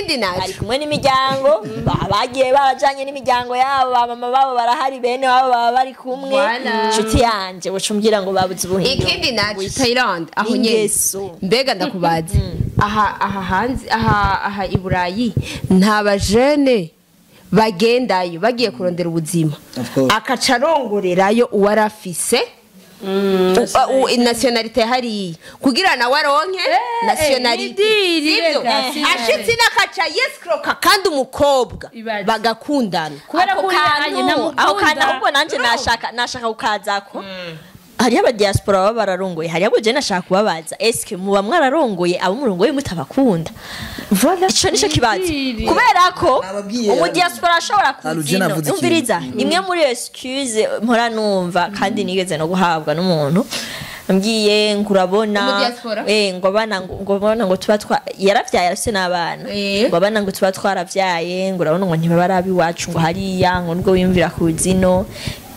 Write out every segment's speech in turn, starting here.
Ikindi naco bari kumwe n'imiryango, bagiye barajanye n'imiryango yabo, ba mama babo barahari, bene wabo baba bari kumwe. Voilà. Inshuti yanje uca umbwira ngo babuze ubuhinga. Ikindi naco Thailand aho nyene. Ingeso. Mbega ndakubaza, aha hanze, aha i Burayi, nta bajene bagendayo bagiye kurondera ubuzima, Of course. akaca arongorerayo uwarafise nationalité hariya kugira nawe aronke nationalité, n'idiri, sivyo? reka, si Ashitse n'akaca yescroka kandi umukobwa Ibaze. bagakundana. Kubera Ako ko uriya kantu, anye ntamukunda. aho kantu ahubwo nanje nashaka kukazako. Hariyo abadiaspora baba bararongoye, hariyo abo je nashaka kubabaza: eske muba mwararongoye abo murongoye mutabakunda? Ico nico kibazo. Nidiri. Kubera ko Nababwiye, umudiaspora ashobora Aluje kuzino navuze ikintu. umviriza imwe muri excuse mpora numva kandi nigeze no guhabwa n'umuntu mbwiye ngo urabona Umudiaspora? Ngo abana, ngo tuba twa yaravyaye arafise n'abana, ngo abana ngo tuba twaravyaye, ngo urabona ngo ntibaba ari ab'iwacu, ngo hariya ngo nubwo wiyumvira ku zino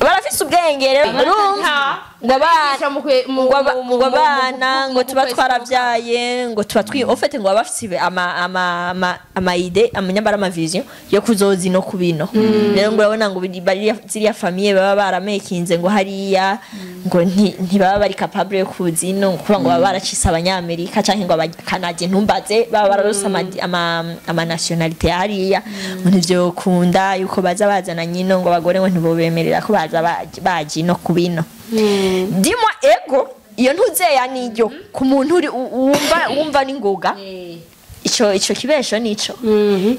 barafise ubwenge. Rero urumva ngo abana ngo abana ngo tuba twaravyaye, ngo tuba twi ofete, ngo baba bafise ama idée, amanyambara, ama vision yo kuzozi no kubino. Rero ngo urabona ngo ziriya famille baba baramekinze ngo hariya ngo ntibaba bari capable yo kuzino, ngo kuba ngo baba baracise abanyamerika canke ngo abakanadie, ntumbaze, baba bararose ama nationalité ya hariya, ngo ntivyokunda yuko baza bazana nyino, ngo abagore ngo ntibobemerera ko baza baje no kubino. Dimwa ego iyo ntuzeya niyo ku muntu uri wumva n'ingoga ico kibesho nico.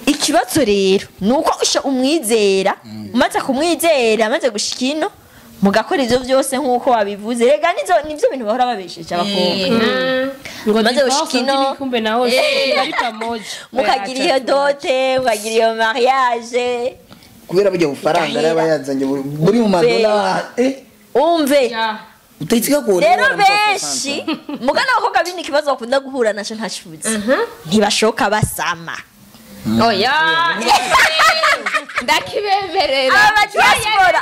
Ikibazo rero nuko usha umwizera, umaze kumwizera, amaze gushika ino, mugakora ivyo vyose nkuko wabivuze. Rega nizo nivyo bintu bahora babesheje abakobwa. Ngo Maze divorce gushika ino. ntiri kumbe naho bari pamoja. Mukagira iyo dote, mukagira iyo mariage. Kubera burya bufaranga rero aba yazanye buri mu madolari, Umve. Utahitsika kuona. Rero benshi mugana abakobwa bino ikibazo bakunda guhura naco ntacuzi, ntibashoka basama. Oya, ndakibemerera.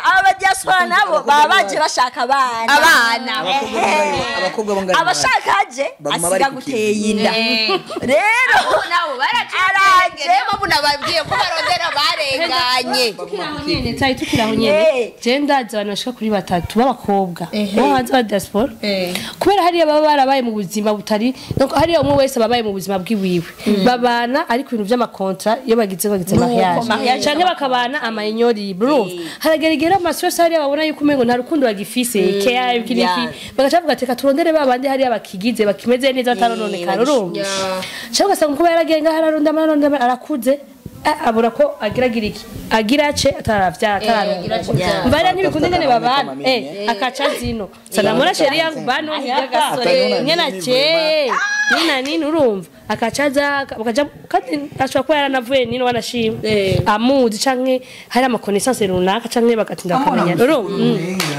Aba diaspora nabo baba baje bashaka abana. Abana. Abakobwa bo ngari Abashaka aje baguma bari asiga ku guteye kivi. inda rero. Nabo Araje. Niyo mpamvu nababwiye ko barondera barenganye. Tukiraho nyene, tayi tukiraho nyene, je ndazi abantu bashika kuri batatu b'abakobwa bo hanze ba diaspora, kubera hariya baba barabaye mu buzima butari, donc hariya umwe wese ababaye mu buzima bwiwiwe, babana ariko ibintu vy'ama contrat iyo bagize mariage mariage canke bakabana ama union libre, urumva harageragera amaso yose hariya babona yuko umengo nta rukundo bagifise, care iki n'iki, bagaca bavuga ati: "Reka turondere ba bandi hariya bakigize, bakimeze neza, batarononekara." Urumva cyangwa ugasanga kuba yaragiye ngaho ararondama, ararondama, arakuze, abura ko agira iki, agira ace ataravyara, atararongora, mbara ntibikunda ingene babana, akaca zino sanamura chérie yangu bano hapa nyene akeye nina nini, urumva akacaza bakaja, kandi ashobora kuba yaranavuye nino wanashima amuzi canke hari ama connaissance runaka canke bagatinda bakamenya, urumva.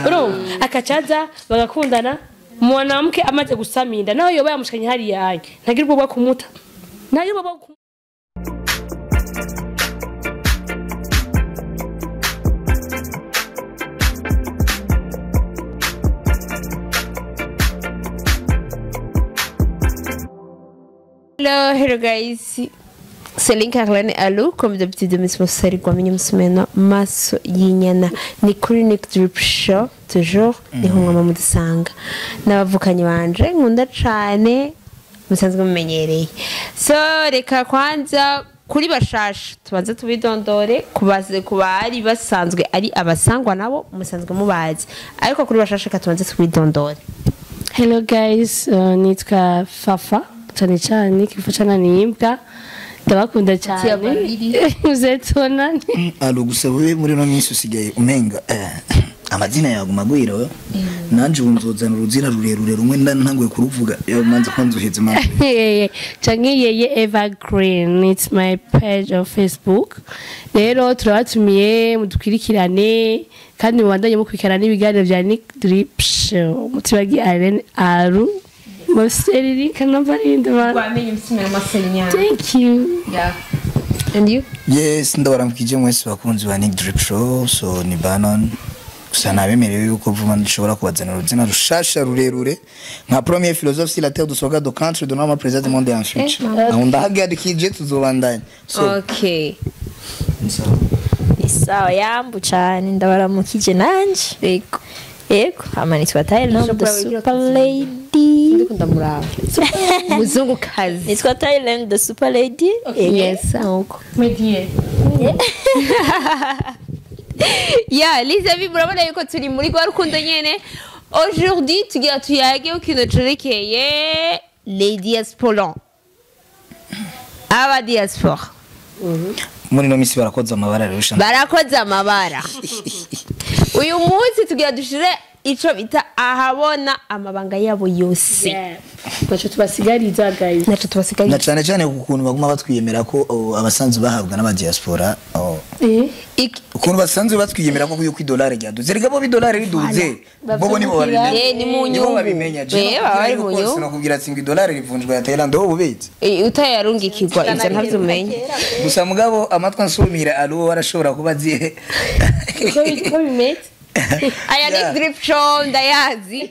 Urumva akacaza bagakundana, mwanamke amaze gusama inda naho yoba yamushikanye hariya anye, ntagira ubwo bwo kumuta, ntagira ubwo bwo. Hello, hello guys. Celine Carlene Alou, comme d'habitude, Miss Mosari Gwamenye Musumeno, Maso Yinyana. Ni kuri Nick Drip Show, toujours, niho mwama mudusanga. N'abavukanyi banje, nkunda cane, musanzwe mumenyereye. So, reka kwanza kuri bashasha tubanze tubidondore, kubaze kubari basanzwe ari abasangwa nabo musanzwe mubazi. Ariko kuri bashasha reka tubanze tubidondore. Hello guys, nitwa Fafa cyane cyane kifashana nimbwa, ndabakunda cyane, uzetona. Alo, gusa wewe muri ino minsi usigaye umenga amazina yawe aguma agwira. We nanje ubu nzozana uruzina rurerure rumwe ntanguye kuruvuga iyo manze ko nzuheze mama. Canke Yeye Evergreen, it's my page of Facebook. Rero turabatumiye mudukwirikirane kandi mubandanye mukurikirana n'ibiganiro bya Nick Drip Show, mutibagiye Irene Aru Moseriri Kanabarinde. Gwamenye Musumeno Maso Yinyana. Thank you. Yeah. And you? Yes, ndabaramukije mwese bakunzi ba Nick Drip Show. So ni Banon. Gusa nabemerewe yuko vuba nshobora kubazanira uruzina rushasha rurerure nka premier philosophe sur la terre du soga do country do normal president du monde en future. Aho ndahagarikije tuzobandanya. So okay. Ni sawa yambu cyane ndabaramukije nanje. Yego. Yego, hama nitwa Thailand the super lady. Ndiko ndamuraba. Muzungukazi. Nitwa Thailand the super lady. Okay. Yes, uko. Medie. Ya, les amis, murabona yuko turi muri rwa rukundo nyene. Aujourd'hui tugira tuyage ukintu cerekeye les diasporans. Aba diaspora. Muri no misi barakoze amabara rero. Barakoze amabara. Uyu munsi tugira dushire ico bita ahabona amabanga yabo yose. Naco tubasigariza guys. Naco tubasigariza. Na cyane cyane ukuntu baguma batwiyemera ko abasanzwe bahabwa n'aba diaspora. Ukuntu basanzwe batwiyemera ko yuko idolari ryaduze. Rega bo idolari riduze. Bobo nibo babimenya. Ni mu nyungu. Nibo babimenya. Bari mu nyungu. Sinakubwira ati ngo idolari rivunjwa ya Thailand ho bubitse. Utayarungikirwa ivyo ntavyo umenye. Gusa mugabo amatwa nsumira aruwo warashobora kuba aziye. Uko bimeze. Aya ni drip show ndayazi.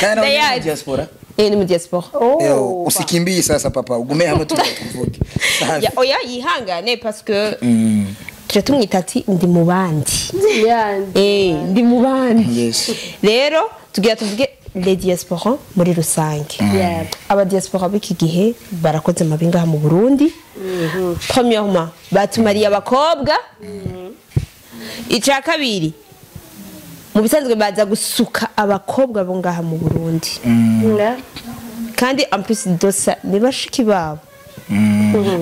Ndayazi diaspora. Ni mu diaspora. Oh. Usikimbii sasa papa, ugume hamwe tuvuge. Ya oya yihangane parce que tuje tumwita ati ndi mu bandi. Ndi mu bandi. Yes. Rero tugira tuvuge les diasporans muri rusange. Aba diaspora b'iki gihe barakoze amabinga mu Burundi. Premièrement, batumariye abakobwa. Ica kabiri mu bisanzwe baza gusuka abakobwa bo ngaha mu Burundi. Kandi en plus dosa ni bashiki babo.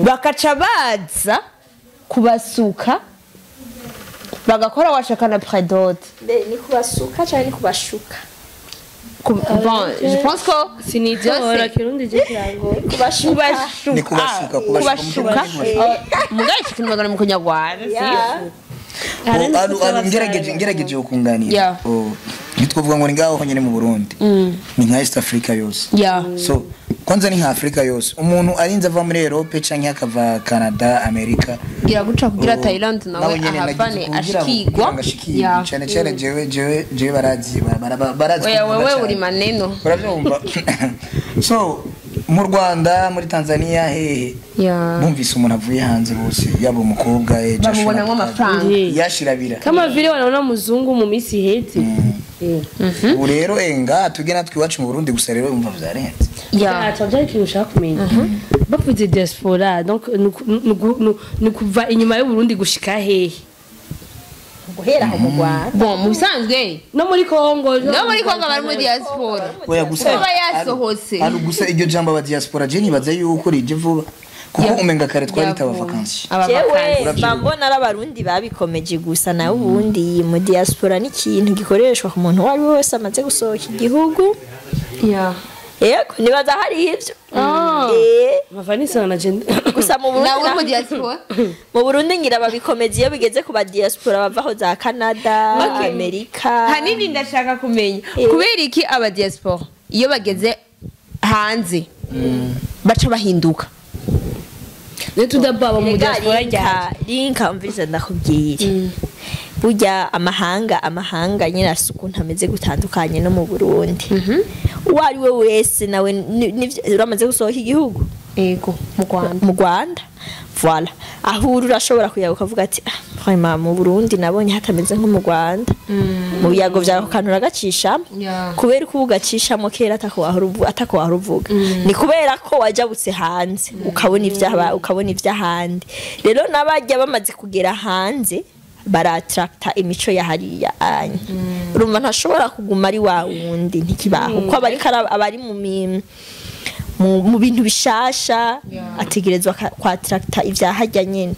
Bakaca baza kubasuka bagakora washaka na prédote. Ni kubasuka cyangwa ni kubashuka? Bon, je pense que sinizora kirundi je kirango kubashuka. Ni kubashuka kubashuka. Mugaye ikintu bagana mu kunyarwanda. Ngerageje ukunganira. Nitwovuga ngo ni ngaho nyene mu Burundi. Ni nka East Africa yose. So kwanza ni nka Africa yose. Umuntu arinze ava muri Europe canke akava Canada, America. Gira guca kugira Thailand nawe ahavane ashikigwa. Cyane cyane jewe barazi barazi. Oya wewe uri maneno. Uravyumva. So mu Rwanda, muri Tanzania hehe. Bumvise umuntu avuye hanze bose yaba umukobwa bamubona nk'amafaranga yashirabira kama vile wanaona muzungu mu misi hezi. Ubu rero enga tuge natwe iwacu mu Burundi gusa rero umva vyarenze. Atavye ikintu ushaka kumenya. Bavuze diaspora donc ni kuva inyuma y'u Burundi gushika hehe? Guhera aho mu Rwanda. Bon, mu bisanzwe no muri Kongo. No muri Kongo bari muri diaspora. Oya gusa yasohotse. Ari gusa iryo jambo aba diaspora je nibaza yuko rije vuba. Kuko umenga kare twari taba vacances. Jewe bambona ari abarundi babikomeje gusa nawe ubundi mu diaspora ni ikintu gikoreshwa ku muntu wari wese amaze gusohoka igihugu. Yego nibaza hari ivyo. Mavanisa na je gusa mu Burundi nawe mu diaspora. Mu Burundi ngira babikomeza iyo bigeze ku ba diaspora bavaho za Canada, Amerika. Hanini ndashaka kumenya kubera iki aba diaspora iyo bageze hanze baca bahinduka. Netudababa mu diaspora rya linka mvise ndakubwira. Burya amahanga nyine asuku ntameze gutandukanye no mu Burundi. Uwo ari we wese nawe uramaze gusohoka igihugu. Yego mu Rwanda. Mu Rwanda. Voilà. Aho urashobora kuyaga ukavuga ati vraiment mu Burundi nabonye hatameze nko mu Rwanda. Mu biyago byawe kanura gacishamo. Kubera ko ugacishamo kera atako waruvuga. Ni kubera ko wajabutse hanze ukabona ivyaba ukabona ivyahandi. Rero nabajya bamaze kugera hanze baratrakta imico ya hariya anya. Urumva ntashobora kuguma ari wa wundi ntikibaho uko abari mu bintu bishasha ategerezwa kwatrakta ivyahajya nyene.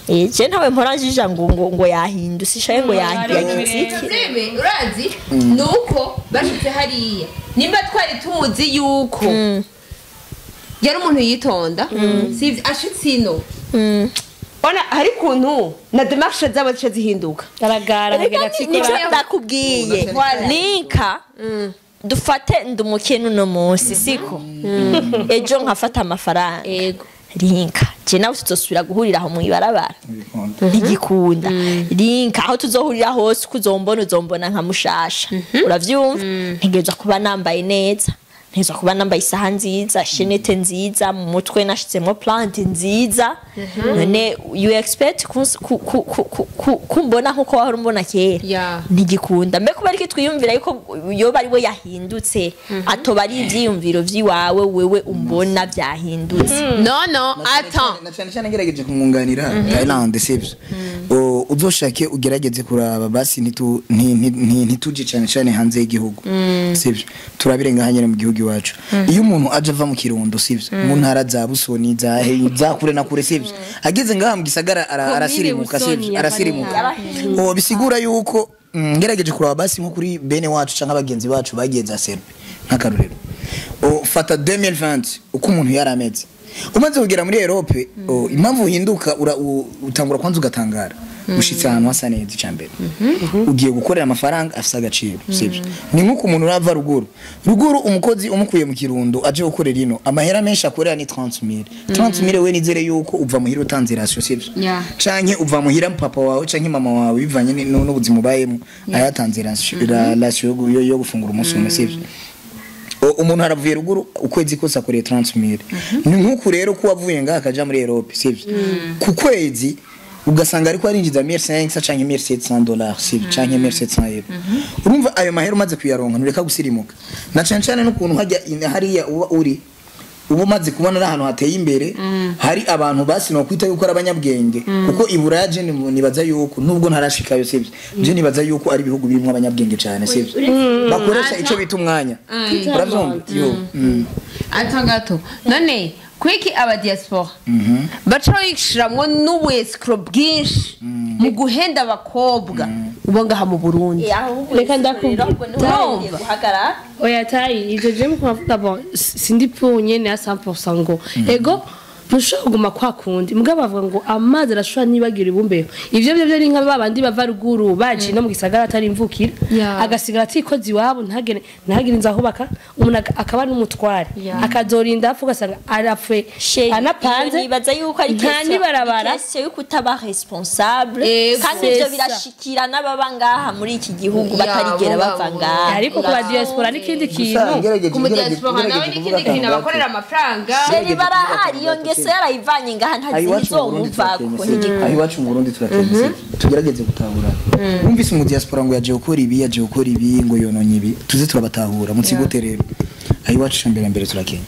Je ntawe mporanjija ngo yahinduse ishaye ngo yagize iki. Urazi nuko bashitse hariya nimba twari tumuzi yuko yari umuntu yitonda sivyo ashitse ino ona hari kuntu na démarche zabo zice zihinduka garagara ngira ndakubwiye linka dufate ndumukene uno munsi siko ejo nkafata amafaranga yego Rinka je nawe tuzosubira guhurira aho mwibarabara ntigikunda Rinka aho tuzohurira hose kuzombona uzombona nka mushasha uravyumva ntegerezwa kuba nambaye neza ntegerezwa kuba nambaye isaha nziza shenete nziza mu mutwe nashizemo plante nziza none you expect kumbona nkuko wahora umbona kera ntigikunda mbe kuba ariko twiyumvira yuko yoba ari we yahindutse atoba ari ivyiyumviro vyiwawe wewe umbona vyahindutse no attends na cyane cyane ngerageje kumwunganira Thailand sivyo uzoshake ugerageze kuraba basi ntituje cyane cyane hanze y'igihugu sivyo turabirenga hanyene mu gihugu iwacu iyo umuntu aje ava mu Kirundo sivyo mu ntara za Busoni za za kure na kure sivyo ageze ngaha mu gisagara arasirimuka sivyo arasirimuka bisigura yuko ngerageje kuraba basi nko kuri bene wacu canke abagenzi bacu bagiye za Serbia nk'akarorero fata 2020 uko umuntu yarameze umaze kugera muri Europe impamvu uhinduka utangura kwanza ugatangara ushitse ahantu hasa neza icambere ugiye gukorera amafaranga afise agaciro sivyo ni nkuko umuntu urava ruguru umukozi umukuye mu Kirundo aje gukorera ino amahera menshi akorera ni 30000 we nizere yuko uva muhira utanze ration sivyo canke uva muhira papa wawe canke mama wawe bivanye n'ubuzima ubayemo ayatanze ration yo gufungura umunsi umwe sivyo umuntu aravuye ruguru ukwezi kose akoreye 30000 ni nkuko rero ko wavuye ngaha akaja muri Europe sivyo ku kwezi ugasanga ariko arinjiza 1500 canke $1700 sivyo canke €1700 urumva ayo mahera umaze kuyaronka ntureka gusirimuka na cane cane n'ukuntu hajya hariya uba uri ubu umaze kubona ari ahantu hateye imbere hari abantu basi no kwita yuko ari abanyabwenge kuko iburaya je nibaza yuko nubwo ntarashikayo sivyo je nibaza yuko ari ibihugu birimo abanyabwenge cyane sivyo bakoresha ico bita umwanya uravyumva yo atangato none kwiki aba diaspora baca yishiramwo n'ubuescro bwinshi mu guhenda abakobwa ubo ngaha mu Burundi reka ndakubwira oya tayi ivyo je mu kuvuga bon sindi pour nyene à 100% ngo ego ntushobora kuguma kwa kundi mugabo bavuga ngo amazi arashobora nibagira ibumbeho ivyo byo ni nka babandi bava ruguru baje no mu gisagara atari imvukira agasigara atikoze iwabo ntagere inzu ahubaka umuntu akaba n'umutware akazorinda apfa ugasanga arapfe anapanze nibaza yuko ari question yo kutaba responsable kandi ivyo birashikira n'ababa ngaha muri iki gihugu batarigera bava ngaha ariko ku ba diaspora n'ikindi kintu ku diaspora nawe n'ikindi kintu abakorera amafaranga barahari iyo ngeso yarayivanye ngaha ntazizomuvako aho iwacu mu Burundi turakeneye tugerageze gutahura wumvise mu diaspora ngo yaje gukora ibi yaje gukora ibi ngo yononye ibi tuze turabatahura mutsigute rero aho iwacu mbere turakenye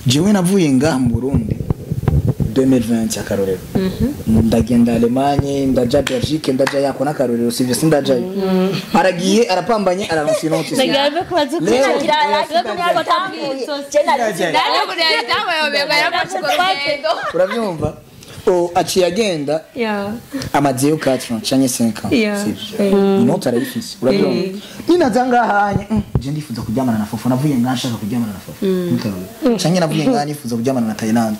jewe navuye ngaha mu Burundi 2020 akarorero ndagenda Allemagne ndaja Belgique ndaja yako n'akarorero sivyo sindajayo aragiye arapambanye araronsa inoti uravyumva aciye agenda amazeyo 4 canke 5 ans sivyo inoti arayifise uravyumva ninaza ngahanye je ndifuza kuryamana na Fofo navuye ngaha nshaka kuryamana na Fofo canke navuye ngaha nifuza kuryamana na Thailand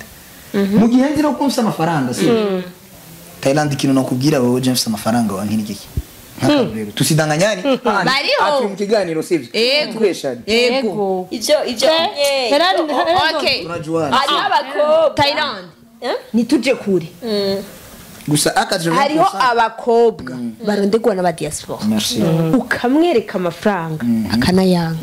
mu gihe nzi no kumfisa amafaranga si Thailand ikintu nakubwira wowe je mfisa amafaranga wankini iki nkakarero tusidanganyani bariho mu kiganiro sivyo tweshanye yego ivyo okay ari abakobwa Thailand nituje kure gusa akaje hariho abakobwa barondegwa n'aba diaspora ukamwereka amafaranga akanayanga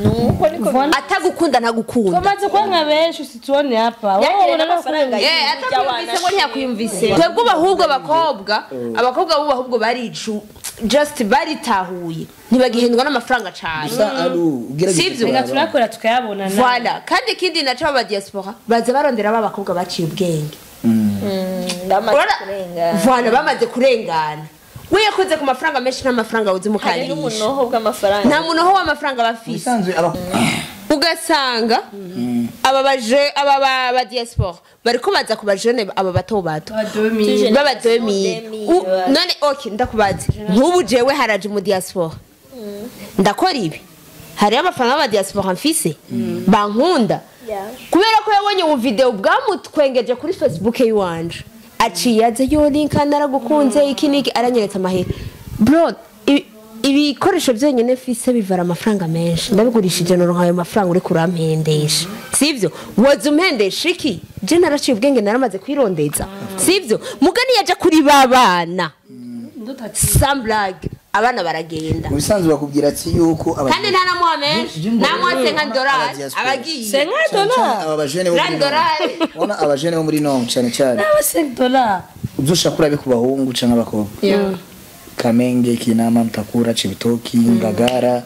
atagukunda ntagukunda tumaze kuba benshi usituone hapa wewe n'amafaranga atakwiyumvise ngo ntiyakwiyumvise twebwe ahubwo abakobwa bo ahubwo baricu just baritahuye ntibagihendwa n'amafaranga cyane sivyo reka turakora tukayabona voilà kandi ikindi naco aba diaspora baza barondera ba bakobwa baciye ubwenge Voilà bamaze kurengana we yakoze ku mafaranga menshi n'amafaranga uzi mukarisha nta munoho w'amafaranga bafise ugasanga aba baje aba ba diaspora bariko baza ku bajene aba bato bato baba 2000 none okay ndakubaza nk'ubu jewe haraje mu diaspora ndakora ibi hari amafaranga aba diaspora mfise bankunda kubera ko yabonye ubu video bwamutwengeje kuri Facebook yiwanje aciye aze yo link naragukunze iki niki aranyeretse amahera bro Ibikoresho byonyine fise bivara amafaranga menshi ndabigurishije noronka ayo mafaranga uri kurampendesha sivyo woza umpendesha iki je naraciye ubwenge naramaze kwirondeza sivyo mugani yaje kuri babana sans blague abana baragenda mu bisanzwe bakubwira ati yuko kandi ntanamuha menshi namuha $50 abagiye $50 aba bajene bo ubona abajene bo muri Nord cyane cyane aba $5 uzoshaka kurabe ku bahungu canke abakobwa Kamenge, Kinama, Mtakura, Cibitoki, Ngagara,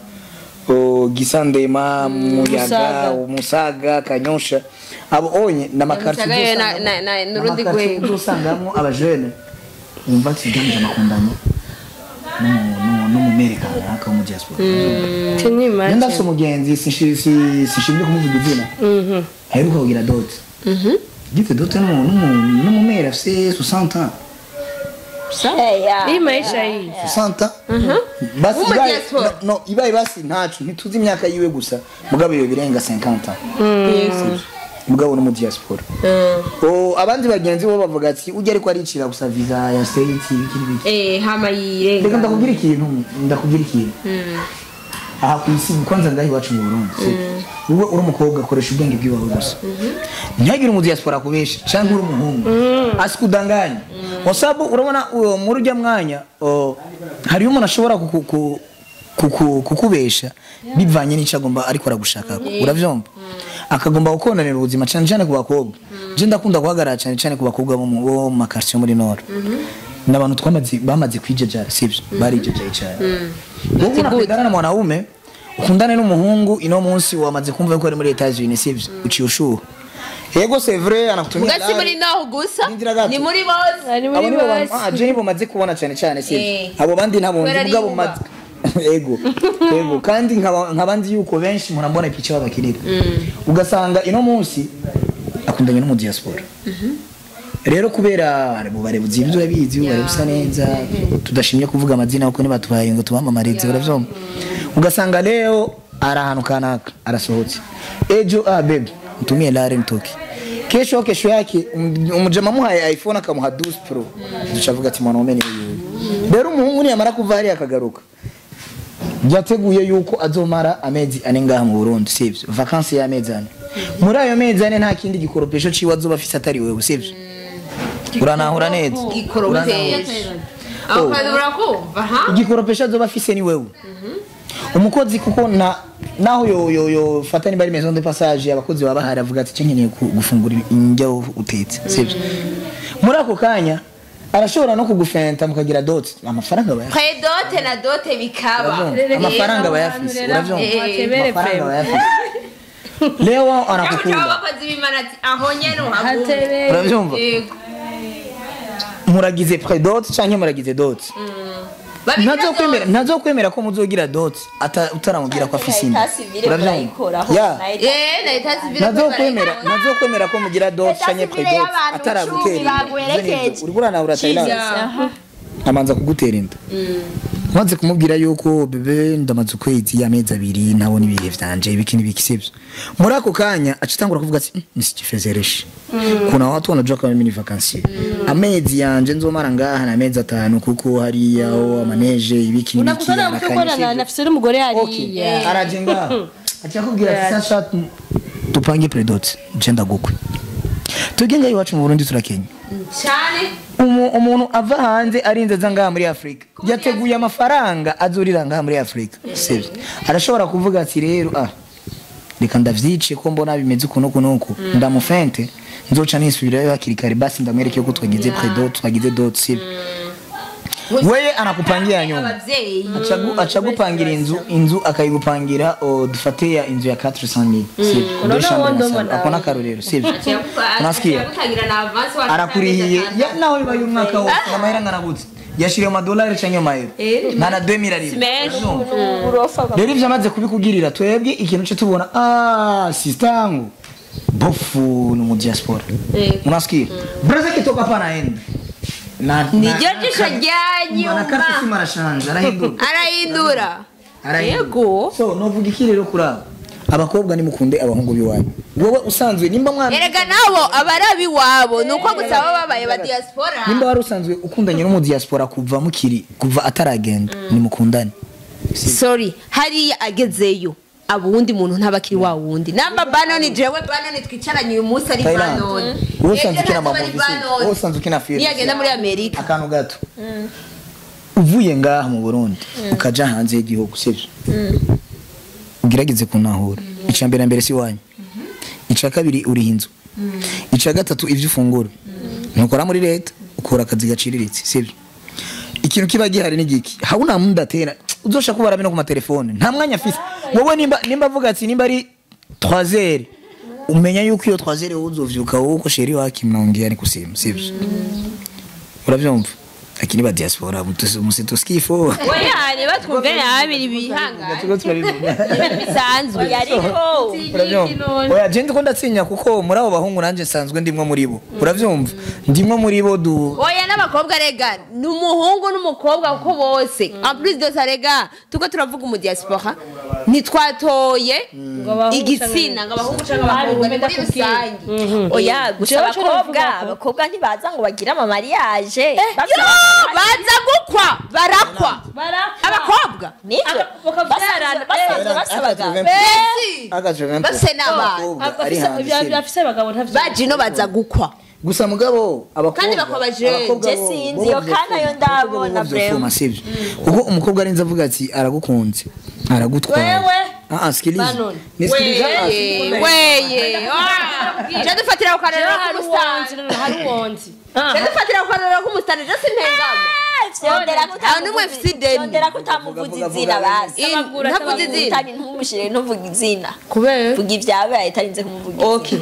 Gisandema, Muyaga, Musaga, Kanyosha. Abo onye na makarti n'urundi rwego usangamo abajene umva ati ganje makundanye no mu Amerika naka mu diaspora. Ndafise umugenzi sishimye kumuvuga izina. Aheruka kugira dot. Gite dot no mu mera afise 60 ans. Hii maisha hii 60 basi no ibaye basi ntacu ntituzi imyaka yiwe gusa mugabo iyo birenga 50 ans mugabo no mu diaspora abandi bagenzi bo bavuga ati ujya ariko aricira gusa visa ya state ibiki n'ibiki hama yirenga reka ndakubwira ikintu aha ku isi kwanza ngahi iwacu mu Burundi wowe uri umukobwa akoresha ubwenge bwiwawe gusa ntihagire umu diaspora kubesha cyangwa uri umuhungu asikudanganya wasabu urabona muri ujya mwanya hariyo umuntu ashobora kukubesha bivanye n'icyo agomba ariko aragushaka uravyumva akagomba gukonanira ubuzima cyane cyane ku bakobwa je ndakunda guhagarara cyane cyane ku bakobwa bo mu makartier muri Nord n'abantu twamaze bamaze kwijejara sivyo barijejaye cyane wowe unakundana na mwanaume ukundane n'umuhungu ino munsi wamaze kumva ko ari muri Etats-Unis sivyo uciye ushuha yego c'est vrai anakutumia mugasi muri naho gusa ni muri bose abo nibo je nibo maze kubona cyane cyane sivyo abo bandi ntabonye mugabo maze ego ego kandi nkabandi yuko benshi murambona ipicha babakirira ugasanga ino munsi akundanye no mu diaspora rero kubera barebuzi ibyo urabizi barebusa neza tudashimye kuvuga amazina kuko nibatubaye ngo tubamamarize uravyumva ugasanga leo ari ahantu kanaka arasohotse ejo baby mtumie lare mtoki kesho kesho yake umujama muhaye iPhone akamuha 12 Pro ducavuga ati mwanaume ni uyu rero umuhungu niyamara kuva hariya akagaruka yateguye yuko azomara amezi ane ngaha mu Burundi sivyo vacances ya amezi ane muri ayo mezi ane nta kindi gikoropesho ciwe azoba afise atari wewe sivyo uranahura neza igikoropesho azoba afise ni wewe umukozi kuko na naho yo fata ni bari maison de passage abakozi baba bahari avuga ati nkeneye gufungura indya utetse sivyo muri ako kanya arashobora no kugufenta mukagira dot amafaranga bayafise predote na dote bikaba amafaranga bayafise uravyumva amafaranga bayafise leo anakukunda abakozi b'Imana ati aho nyene uhagume uravyumva muragize predote canke muragize dot ntazokwemera ko muzogira dot utaramubwira ko afise inda uravyumva ntazokwemera ko mugira dot canke predot ataragutera inda uriko uranahura Thailand amanza kugutera inda maze kumubwira yuko bebe ndamaze ukwezi y'amezi abiri ntabona ibihe vyanje ibiki n'ibiki sivyo muri ako kanya acitangura kuvuga ati nisijifezereshe kuna watu wanajua kama mimi ni vacancier amezi yanje nzomara ngaha na amezi atanu kuko hariya amaneje ibiki n'ibiki unakutana nafise n'umugore hariya araje ngaha acakubwira ati sasa tupange predot je ndagukwe tugenga iwacu mu Burundi turakenya cyane umuntu ava hanze arinze aza ngaha muri Afrika yateguye amafaranga azurira ngaha muri Afrika sivyo arashobora kuvuga ati rero reka ndavyice ko mbona bimeze uku nuku nuku ndamufente nzoca nisubirayo hakiri kare basi ndamwereke yuko twagize predot twagize dot sivyo weye anakupangia nyumba achagupangira inzu akayigupangira dufate ya inzu ya 400,000 sivyo akona karorero sivyo unasikia arakurihiye naho bibaye umwaka wose amahera nganabutse yashiriye amadolari canke amayero nta na 2000 ari rero ivyo amaze kubikugirira twebwe ikintu cyo tubona sistangu bofu ni mu diaspora unasikia braza kitoka pana enda niryo jisho rya nyuma arahindura yego so novuga iki rero kuraba abakobwa nimukunde abahungu biwanyu wowe usanzwe nimba mwana erega nabo abarabi wabo nuko gusa baba babaye ba diaspora nimba wari usanzwe ukundanye no mu diaspora kuva mukiri kuva ataragenda nimukundane Sorry, hariya agezeyo abundi muntu ntabakiri wa wundi. Namba Banoni jewe Banoni twicaranye uyu munsi ari Banoni. Wowe usanzwe ukina amamovie, wowe usanzwe ukina film. Niyagenda muri Amerika. Akantu gato. Uvuye ngaha mu Burundi ukaja hanze y'igihugu, sivyo? Ugerageze kunahura. Ica mbere mbere si wanyu. Ica kabiri uri inzu. Ica gatatu ivyo ufungura. Nukora muri leta ukora akazi gaciriritse, sivyo? Ikintu kiba gihari ni giki? Hauna muda tena. Uzosha kubara bino ku matelefone. Nta mwanya afise. Wowe nimba avuga ati nimba ari 3h umenya yuko iyo 3h uzovyuka wowe uko sheri wake mnaongea ni kusimu, sivyo? Uravyumva? Lakini ba diaspora musituskifo. Oya, ni batwumve nabi bihanga. Bisanzwe yariko. Oya, je ndiko ndatsinya kuko muri abo bahungu nanje nsanzwe ndimwe muri bo. Uravyumva? Ndimwe muri bo du. Oya n'abakobwa rega, n'umuhungu n'umukobwa kuko bose. En plus de ça rega, tuko turavuga mu diaspora nitwatoye igitsina ngo abahungu canke abakobwa muri rusange. Oya, gusa abakobwa ntibaza ngo bagire ama mariage. Baza gukwa barakwa abakobwa nivyo base n'abana afise abagabo ntavyo bajino baza gukwa gusa mugabo abakobwa kandi bakwabaje je sinzi yo kana yo ndabona vraiment sivyo kuko umukobwa arinze avuga ati aragukunze aragutwaye wewe sikiliza nisikiliza weye je dufatira ukarero k'umusanzu hari uwonzi je dufatira ukarero k'umusanzu je simpengama Yondera kutamuvuza izina basi. Ntavuze izina. Ntumushire ntuvuga izina. Kubera vuga ibyabaye itarinze kumuvuga. Okay.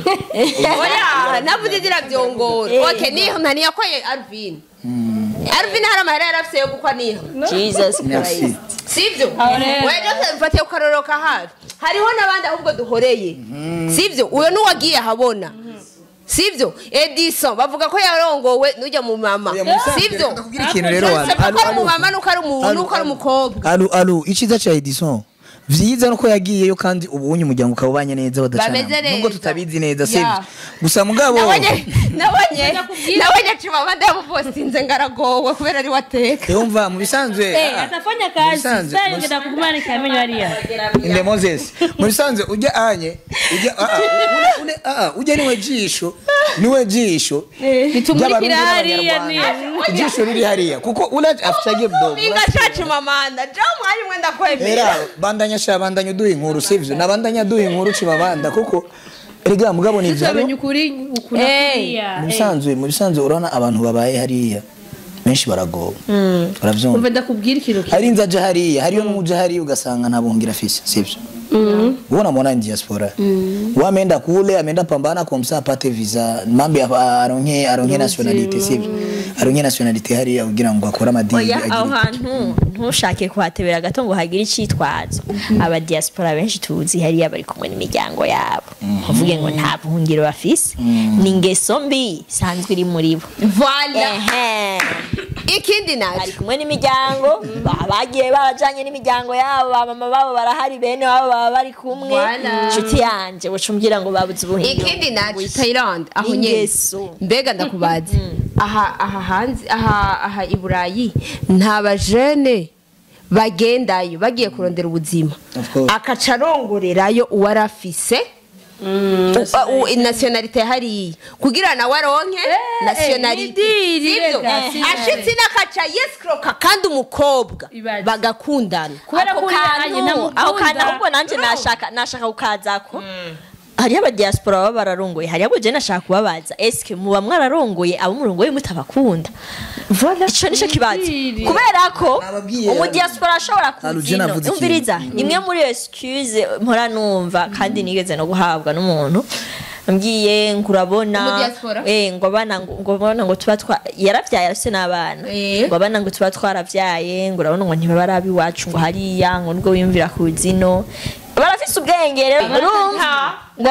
Oya, navuze izina byongora. Okay, niho ntani yakoye Alvin. Alvin hari amahera yarafise yo gukwa niho. Jesus Christ. Sivyo? Wewe mfatiye ukaroroka hafi. Hariho nabandi ahubwo duhoreye. Sivyo? Uyo nuwagiye habona. Sivyo? Edison bavuga ko yarongowe nujya mu mama. Sivyo? Ikintu rero ari mu mama nuko ari umuntu nuko ari umukobwa. Alu iciza cha Edison. Vyiza nuko yagiyeyo kandi ubunye umuryango ukabanye neza badacana. Nubwo tutabizi neza sivyo. Gusa mugabo nabonye chimama ndamupostinze ngaragowe kubera ari wateka. Yumva mu bisanzwe atafanya kazi. Sasa ngenda kugumana kiamenyo hariya. Inde Moses. Mu bisanzwe ujya anye ujya ujya niwe jisho. Niwe jisho. Nitumurikira hariya ni. Jisho riri hariya kuko ula afchaje mdomo. Inga chimamanda. Jamu hari mwenda kwemera. Era bandanya shabandanya uduha inkuru sivyo nabandanya duha inkuru cibabanda kuko erega mugabo ni ivyo ukuri ukuri mu bisanzwe urabona abantu babaye hariya benshi baragowe uravyumva umva ndakubwira ikintu hari inzaje hariya hariyo n'uje hariya ugasanga ntabongira afise sivyo ubona mwana diaspora wameenda kule ameenda pambana kwa msa apate visa mambi aronke nationality sivyo aronke nationality hariya kugira ngo akore amadini. Oya, aho hantu ntushake kuhatebera gato ngo hagire icitwazo. Aba diaspora benshi tuzi hariya bari kumwe n'imiryango yabo uvuge ngo nta buhungiro bafise ni ingeso mbi sanzwe iri muri bo. Voilà. Ikindi nacho bari kumwe n'imiryango bagiye barajanye n'imiryango yabo ba mama babo barahari bene babo baba bari kumwe inshuti yanje ucumbwira ngo babuze ubuhungiro. Ikindi nacho Thailand aho nyene mbega ndakubaza aha hanze aha i Burayi nta bajene bagendayo bagiye kurondera ubuzima akaca arongorerayo uwarafise nationalité hariya kugira nawe aronke nationalité ashitse n'akaca yescroka kandi umukobwa bagakundana kubera ko aho kantu ahubwo nanje nashaka kukazako hariyo aba diaspora baba bararongoye hariyo abo je nashaka kubabaza eske muba mwararongoye abo murongoye mutabakunda ico nico kibazo kubera ko umu diaspora ashobora kuzino umviriza imwe muri excuse mpora numva kandi nigeze no guhabwa n'umuntu mbwiye ngurabona ngo abana ngo abana ngo tuba twa yaravyaye arafise n'abana ngo abana ngo tuba twaravyaye ngo urabona ngo ntibaba iwacu ngo hariya ngo nubwo wiyumvira kuzino barafise ubwenge rero urumva ngo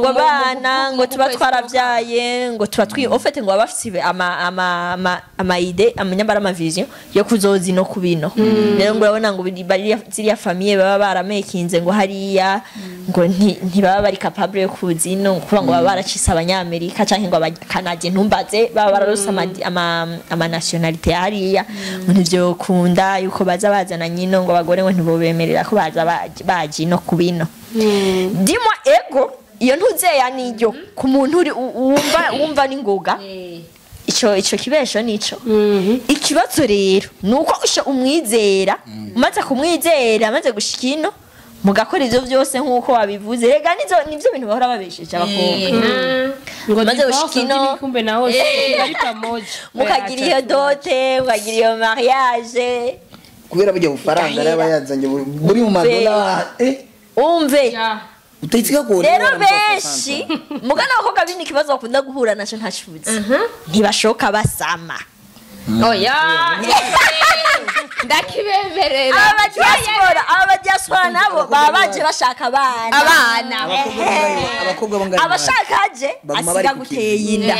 abana ngo tuba twaravyaye ngo tuba twi ofete ngo abafise ama ide amanyambara ama vision yo kuzozi no kubino rero ngo urabona ngo bari ziriya famille baba baramekinze ngo hariya Ngo ntibaba bari capable yo kuza ino, kuvuga ngo baba baracise abanyamerika canke ngo abakanadien, ntumbaze, baba bararose ama nationalité hariya, ngo ntivyokunda yuko baza bazana nyino, ngo abagore ngo ntibobemerera ko baza baje ino kubino dimwa. Ego, iyo ntuzeya niyo ku muntu uri wumva n'ingoga, ico kibesho nico. Ikibazo rero nuko usha umwizera, umaze kumwizera, amaze gushika ino, mugakora ivyo vyose nkuko wabivuze. Rega nizo nivyo bintu bahora babesheje abakobwa. Ngo Maze gushika ino, kumbe naho ari pamoja. Mukagira iyo dote, mukagira iyo mariage. Kubera burya bufaranga Igahera. yaba yazanye buri mu madolari Umve. Utayitsika ko Rero benshi mugana abakobwa bino ikibazo bakunda guhura naco ntacuzi, ntibashoka basama. Oya, ndakibemerera. Aba diaspora nabo baba baje bashaka abana. Abana. Abakobwa bo ngaho Abashaka aje baguma bari asiga ku guteye inda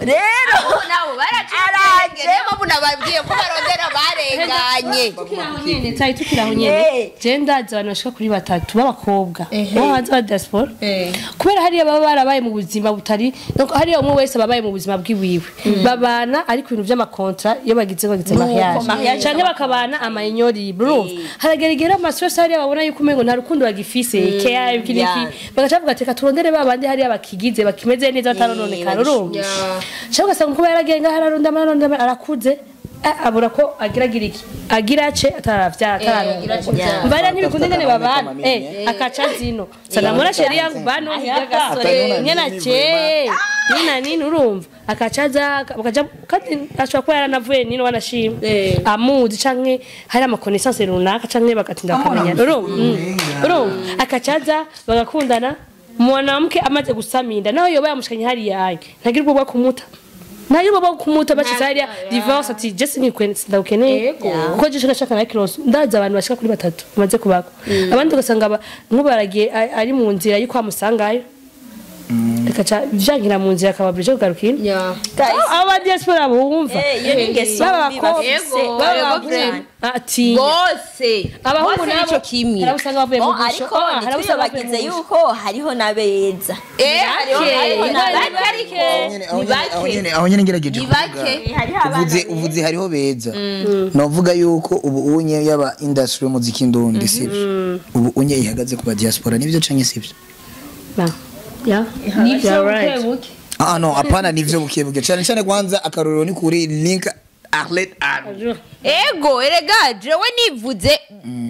rero. Nabo Araje. Niyo mpamvu nababwiye ko barondera barenganye. Tukiraho nyene, tayi tukiraho nyene, je ndazi abantu bashika kuri batatu b'abakobwa bo hanze ba diaspora, kubera hariya baba barabaye mu buzima butari, donc hariya umwe wese ababaye mu buzima bwiwiwe, babana ariko ibintu vy'ama contrat iyo bagize mariage mariage. Canke bakabana amayinyori, urumva haragera igihe ama stress hariya babona yuko umengo nta rukundo bagifise, care, iki n'iki, bagaca bavuga ati reka turondere ba bandi hariya bakigize, bakimeze neza, batarononekara, urumva. Cyangwa ugasanga umukobwa yaragiye ngaho, ararondama, ararondama, arakuze, abura ko agira iki, agira ace ataravyara, atararongorwa, mbara ntibikunda ingene babana, akaca zino sanamura chéri yangu bano hapa nyena che nina nini, urumva akacaza bakaja, kandi ashobora kuba yaranavuye nino wanashima amuzi canke hari ama connaissance runaka canke bagatinda bakamenya, urumva. Urumva akacaza bagakundana, mwanamke amaze gusaminda naho yoba yamushikanye hariya, ntagira ubwo bwo kumuta, ntagira ubwo bwo kumuta, bashitse hariya divorce, ati je sinkikwe, sindagukeneye kuko je nashaka na kironso. Ndazi abantu bashika kuri batatu bamaze kubako, abandi ugasanga nk'ubu baragiye ari mu nzira y'uko amusangayo, reka vyankira mu nzira akababwira kugaruka ino. Aba diaspora bumva Iyo ni ingeso baba mbi bakobwa bafise. baba Yego, abahungu atinya bose abahungu bose nabo nico kimwe. hari abo usanga bavuye mu Bon, busho. ariko Hari abo usanga bavuye mu ntitwiyobagize busho. yuko hariho n'abeza. Hariho Hariho bake ariko aho ni nyene- aho bake. nyene- aho nyene ngerageje Ni kuvuga. bake. Hariho abana Uvuze beza. uvuze hariho beza, novuga yuko ubu unye yaba industry y'umuziki ndundi, sivyo? Ubu unye ihagaze ku ba diaspora, nivyo canke sivyo? Ba. Yeah. Nivyo. Yeah, right. Buke buke. Ah no, hapana, nivyo buke buke cyane cyane. Kwanza akarorero ni kuri Link Arlet Army. Ego, erega jewe nivuze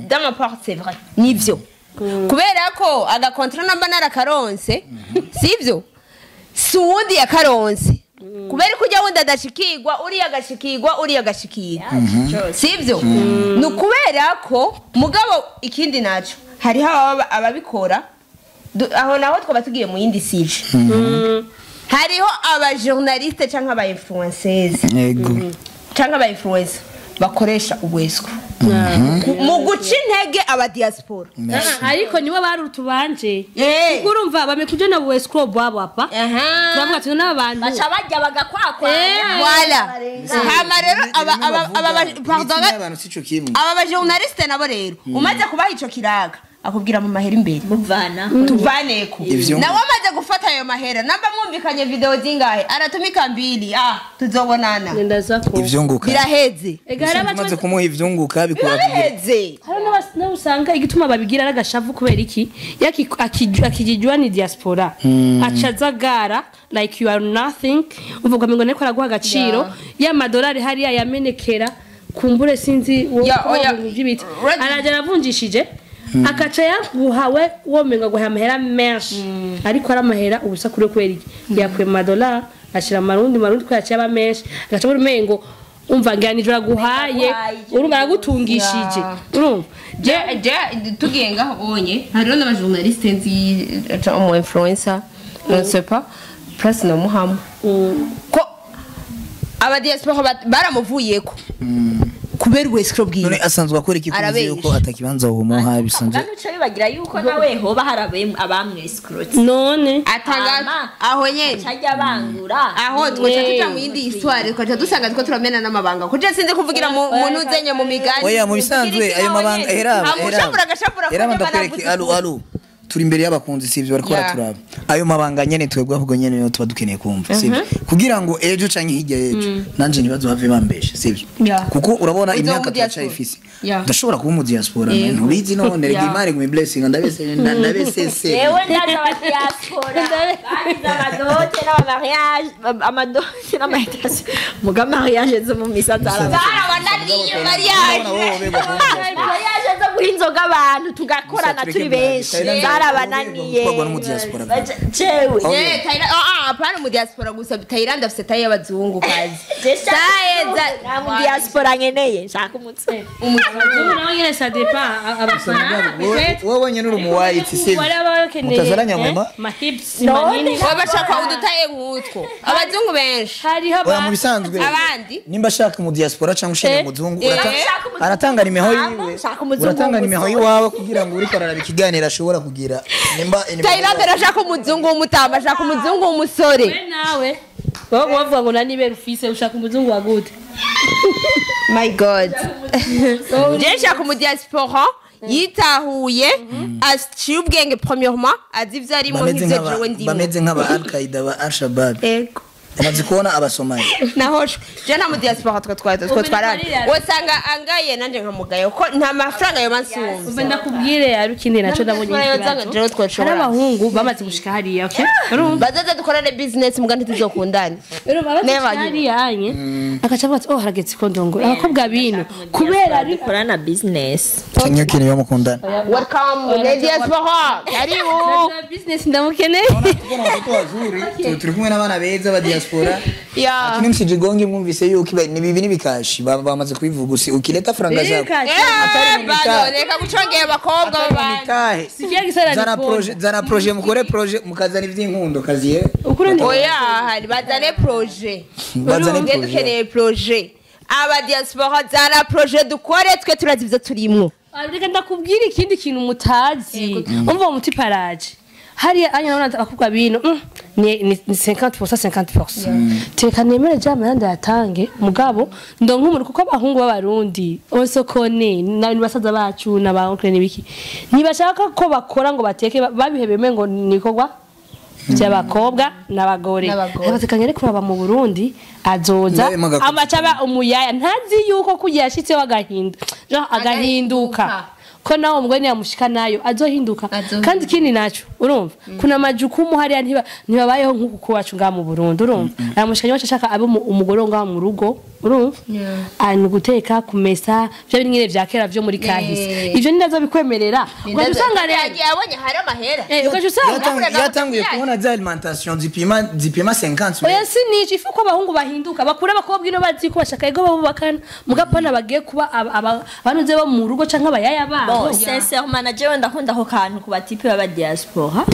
dans ma part, c'est vrai, nivyo, kubera ko aga contrat namba narakaronse, sivyo? Si uwundi yakaronse, kubera ko ujya wundi adashikirwa, uriya agashikirwa, uriya agashikirwa, sivyo? Ni ukubera ko mugabo ikindi naco hariho ababikora. Aho naho twaba tugiye mu yindi sujet. Hariho aba journaliste canke aba influenceurs canke aba influencer bakoresha ubweswa mu guca intege aba diaspora. Ariko niwe bari utubanje, Eh. kuko urumva bamekuja na buescroc bwabo hapa, turavuga ati n'aba bantu Baca barya bagakwakwanya. Voilà. Hama rero pardon, Abantu sico kimwe. aba ba journaliste nabo rero umaze kubaha ico kiraga, akubwira mu mahera imbere Muvana. Tuvaneko. Ivyo- Nawe amaze gufata ayo mahera, namba mwumvikanye video zingahe, aratumika mbili, ah, tuzobonana. Ngenda zako. Ivyunguka. Biraheze. Ega hari Umaze abaca kumuha ivyunguka bikura biba biheze. Hari n'abo usanga igituma babigira ari agashavu. Kubera iki? Akijijwa ni diaspora, aca azagara like you are nothing, uvuga ngo niko araguha agaciro ya madolari hariya yamenekera kumbure, sinzi wowe Ya, ko oya. ibintu by'ibiti. Red- Araja aravunjishije, akaca yaguhawe womenga guha amahera menshi, ariko ari amahera ubusa kuri we. Kubera iki? Yakuye mu madolari ashyira mu marundi, marundi ko yaciye aba menshi, agaca abona umengo umva ngira nijoro aguhaye. Aguhaye. Urumva aragutungishije, urumva. Je tugiye ngaho bonye, hariho n'aba journaliste nzi, umu influencer, je ne sais pas place na muhamu ko aba diaspora baramuvuyeko kubera ubwescro bwiwe. None asanzwe akora iki? Kuzi Arabesha. yuko atakibanza womuha bisanzwe. Kandi uca bibagira yuko nawe hoba hari abamwescrotse. None Atanga Hama. aho nyene. Cajya bangura. Aho twaca tuja mu yindi histoire, twaca dusanga two turamena n'amabanga kuko sinzi kuvugira mu ntuzenye mu migani. Oya, mu bisanzwe ayo mabanga Amushavura agashavura heraba kuko ndakwereke baravuze alu alu. Turi imbere y'abakunzi, sivyo? Bariko baraturaba. Ayo mabanga nyene twebwe ahubwo nyene niyo tuba dukeneye kumva, sivyo? Kugira ngo ejo canke hirya y'ejo nanje ntibazohave bambeshe, sivyo? Kuko urabona Uzoba imyaka mu diaspora. turacayifise, ndashobora kuba mu diaspora, ntubizi. None rega Imana iguma blessing, ndabese ndabesese. Yewe, ndaza aba diaspora bagize amadote n'amamariage, amadote n'amahitation, muga mariage zo mu misa zaraba Zarabananiye mariage. Mariage zo guha inzoga abantu tugakorana turi benshi zarabananiye. Gutwarwa no mu diaspora. Jewe Eh, Thailand, apana mu diaspora gusa. Thailand afise taille y'abazungu kazi. Taille za nta mu diaspora nkeneye, nshaka umutsi. Abazungu nabo nyene ça dépend abafana. Wowe nyene uri mu white, sivyo? Wari abakeneye Mutazara nyamwema? Ma hips None. manini. Baba bashaka udutaye nk'utwo. Abazungu benshi. Hariho Oya, mu bisanzwe Abandi. nimba ashaka mu diaspora cyangwa ushaka umuzungu, aratanga nimero yiwe. Shaka umuzungu Uratanga nimero w'umusore. yiwawe kugira ngo uriko araraba ikiganiro ashobora kugira nimba Thailand arashaka umuzungu w'umutamba, ashaka umuzungu w'umusore. We nawe wowe bavuga ngo nani bere ufise, ushaka umuzungu wa gute? My God. Je nshaka umu diaspora yitahuye, aciye ubwenge premièrement, azi ivyo arimo bameze nk'ivyo jewe ndimo. Bameze nk'aba Al-Qaeda, ba Al-Shabaab. Ego. Bamaze kubona abasomali. Naho je nta mu diaspora twe twarana. Wasanga angaye nanje nkamugaye ko nta mafaranga yo bansumva. Umva ndakubwire, ari ikindi naco ndabonye Nta ikibazo. jewe twoshobora. Hari abahungu bamaze gushika hariya, okay, urumva? Bazaza dukorane business muga ntituzokundane. Urumva, bamaze Never gushika hariya anye agaca avuga ati: "Oh, harageze ko ndongora abakobwa bino kubera ari Dukorana business." Cyangwa ikintu yo mukundana. Welcome le diaspora. Karibu. Na business ndamukeneye. Tubona watoto wazuri, turi kumwe n'abana beza ba diaspora. Lakini msijigonge, mwumvise yuko ni bibi n'ibikashi bamaze kubivuga, usi ukileta franga zako Ibikashi. Atari mu Bado mitahe. reka gucongera abakobwa b'abandi. Mitahe. Sikia gisara Zana ni projet, zana projet, mukore projet, mukazana ivy'inkundo kaziye. Ukuri Oya, hari bazane projet. Bazane Twe projet. dukeneye projet. Aba diaspora, zana projet dukore, twe turazi ivyo turimwo. Reka ndakubwira ikindi kintu mutazi. Umva, umuti paraje hariya anya nabona abakobwa bino ni 50% 50%. Teka nemere jama ndayatange, mugabo ndonka umuntu, kuko abahungu b'abarundi osokone na basaza bacu na ba oncle n'ibiki ntibashaka ko bakora ngo bateke, babihebeme ngo nikorwa by'abakobwa n'abagore. N'abagore. Abatekanye ariko baba mu Burundi azoza Nawe magakoze. amacaba umuyaya, ntazi yuko kugira yashitseho agahinda, genre agahinduka, ko nawe umugore niyamushika nayo azohinduka. Azohinduka. Kandi ikindi naco, urumva kuna majukumu hariya, ntibabayeho nk'uku kwacu ngaha mu Burundi. Urumva aramushikanye wacu ashaka abe umugore wo ngaha mu rugo, urumva ani guteka, kumesa, vya bindi nyene vya kera vyo muri kahise. Ivyo nindazo bikwemerera, ugaca usanga rero Yagiye abonye hari amahera. Ugaca usanga Yatanguye kubona za alimentation zipima 50. Oya, si nico ifu ko abahungu bahinduka, bakura abakobwa ino bazi ko bashaka ego babubakana, mugapana bagiye kuba abanuze bo mu rugo canke abayaya babo. Bon, sincèrement, na jewe ndakunda ako kantu ku batipe b'aba diaspora,